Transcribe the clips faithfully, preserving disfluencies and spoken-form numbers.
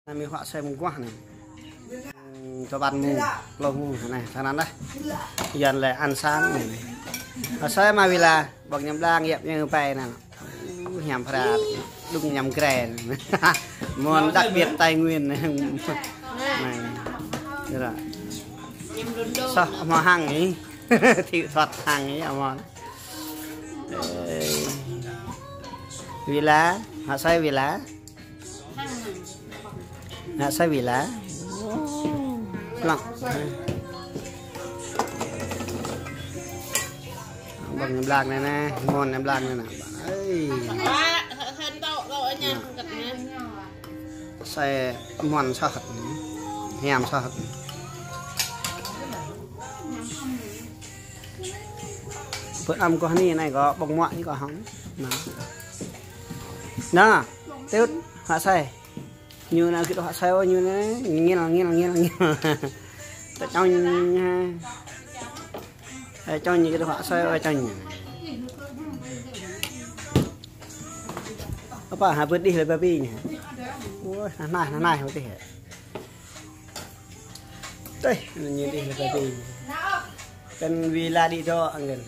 Anai mơ̆ng huă asơi mơguah anai. Ư, tơpăn mơ̆ng, klâo mơ̆ng anai, sa anŭn đah. Yuan lĕ ăn sang anai. Huă asơi mă wĭ la, ƀơ̆ng ñăm blang, yap ñu pơai anai. Ư, hiam phara, đŭng ñăm grê anai. Món đặc biệt Tây Nguyên anai. Anai. Anai. Soh hmâo hăng ih. Thiu thot hăng ih, hmâo. Ê. Wĭ la, huă asơi wĭ la. Huă asơi wĭ la. Lăng. Ƀơ̆ng ñăm blang anai anai, mơ̆n ñăm blang anai anai. Ê. Asơi mơ̆n soh hơ̆t anai. Hiam soh hơ̆t anai. Bơ am kơ anai anai kơ ƀơ̆ng muă anai kơ hăng. Anai. Anai, tui huă asơi. Ñu anai git huă asơi ôh, ñu anai ngil, ngil, ngil, ngil. Ta čŏng ñu ha. Ê, čŏng ñu git huă asơi ôh, čŏng ñu. Apa, ha, bơ̆t đih lĕ babi ñu. Ôi, nah, nah, nah, nah, bơ̆t đih. Tơi, ñu đih lĕ babi. Kăn wĭ la đĭ dŏ anŭn.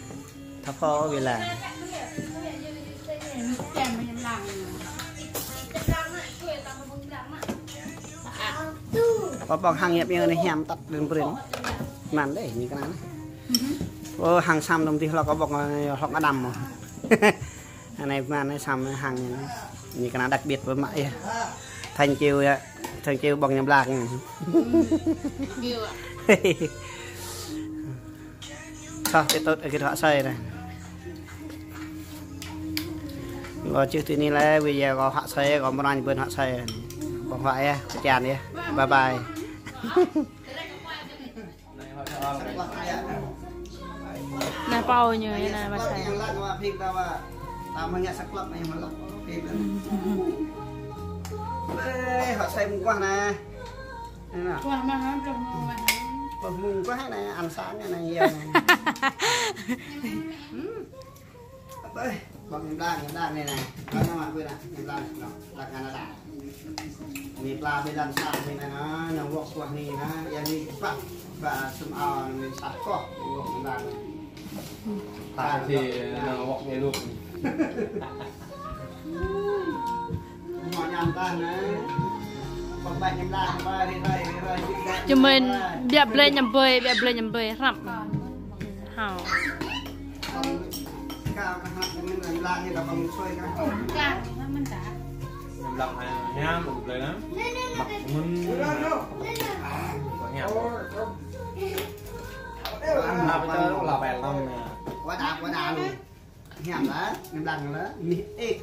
Thâo pho wĭ la. Kơ ƀơ̆ng hăng yap ñu anai hiam tăt đơ̆n prĭn. Mơ̆n đeh, ñu kơnang anai. Ơ, hăng sam tơm tih hlŏk kơ ƀơ̆ng, hlŏk adăm mơ̆n. Anai mơ̆n anai sam hăng anai. Ñu kơnang đặc biệt với mă yơh. Thank you yơh. Thank you ƀơ̆ng ñăm blang. Soh, tui tui git huă asơi anai. Gơ̆ čih tui anai lĕ, wĭ yơh gơ̆ huă asơi, gơ̆ mơ̆n bơ̆n huă asơi. Ƀơ̆ng huă yơh, kơčan yơh. Bye bye. Anai pô ñu, anai huă asơi. Ê, huă asơi mơguah anai. Anai. Mơguah mơ̆n, mơguah anai, ăn sang anai, yơh anai. Ơ, ƀơ̆ng ñăm blang, ñăm blang anai anai. Ƀơ̆ng ñăm blang anai, ñăm blang anai. Blang Canada. Anai pla bơlan sang anai anai, ñu wŏk kuah anai anai, yua anai pă, pă sum ao anai sat koh, wŏk anai. Pă anai ñu wŏk anai luh. Hmâo ñăm tah anai. Pơpă ñăm blang, pơpă ri rai, ri rai, ri rai. Čơmơ̆n biă blơi ñăm ƀơi, biă blơi ñăm ƀơi, hrăp. Hao. Kâo kơ hăt mơ̆n lăm lăng ñu kơ pơm sui kơ. Lăm lăng hai hiam, ƀu blơi lăm. Mă mơ̆n. Kơ hiam. Lăm lăng pơtơ, lăm pơtơ lăm nè. Quá đã, quá đã luôn. Hiam lă, lăm lăng lă, mih ĕk.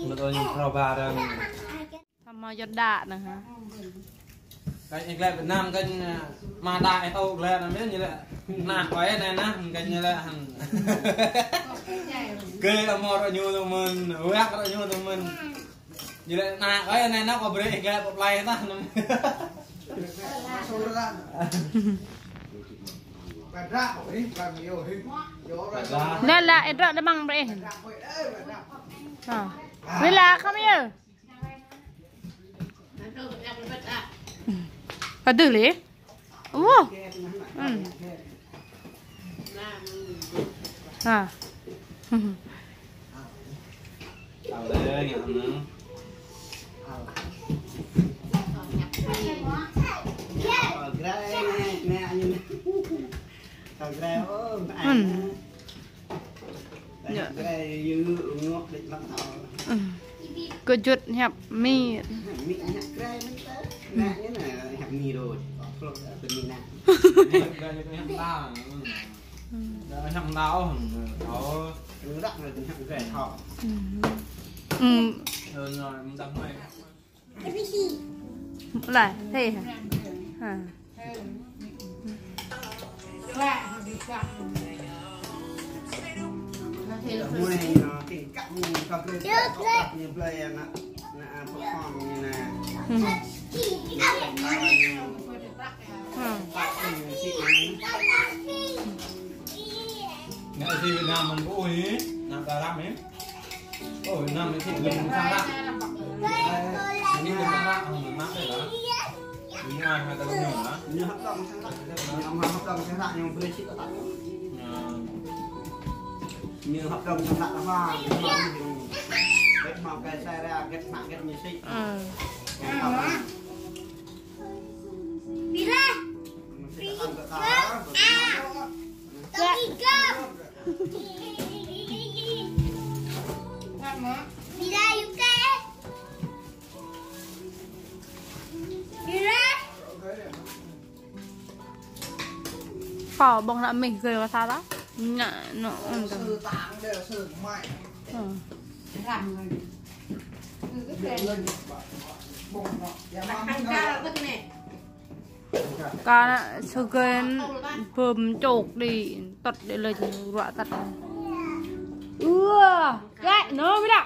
Mă tơ ñu phrâo ba răng. Hmâo yơh đă anai hă. Kơ ih glaĭ Việt Nam kơ, ơ, mă đă ih tŭ glaĭ anŭn mơ̆n ñu lĕ. Nah, kơ ih anai nah, kơ ñu lĕ hăng. Kơ amor ñu tŭ mơ̆n, wăk ñu tŭ mơ̆n. Ñu lĕ nah, kơ ih anai nah, kơ brơi ih glaĭ pơ plơi tah anŭn. Lĕ lă, ih drŏ đơmăng brơi ih. Ha. Lĕ lă, come here. Kơ dư lĕ. Ơ. Ơ. Ha. Tao lĕ ngă anŭn. Tao grai, mẹ, mẹ ñu. Tao grai, ô, mẹ. Ư. Ñu. Grai, yơh, ngŏ, đĕč lăng tao. Ư. Kơjut hiăp mĭt. Mĭt hiăp grai mĭn tơ. Mẹ ñu nă, hiăp mĭt đôč. Klŏk, tơ mĭt nă. Hiăp grai, hiăp tao. Ư. Hiăp tao, tao. Ră, hiăp grai, tao. Ư. Ư. Ư, ñu, mơ̆ng tao mơi. Lăi, thê hă? Ha. Ư. Ngă si Việt Nam mơ̆n ƀu ih, nă ta răm ih. Ơ, Việt Nam mình thích dùng sang lạ. Mình đi dùng sang lạ, không, mình mắc đấy đó. Mình ngoài hai cái lông nhung đó. Ñu hăp đơ̆ng sang lă. Ñu hăp đơ̆ng sang lă, ñu brơi sĭt tơtăt. Ñu hăp đơ̆ng sang lă hoa, ñu hăp đơ̆ng. Gĕt mâo kơ sai ra, gĕt mă, gĕt ñu sĭt. Ơ. Pira? Pira? Pira? Pira, you okay? Pira? Pô ƀơ̆ng lă mih gơi wa sa ta. Ngă nô ôn tơ. Sư tang đeo sư mai. Ơ. Răm rồi. Kơ sư gơi bơm čŏk đi, tơt đi lơi ruă tơt. Ua, găi nô mi đă.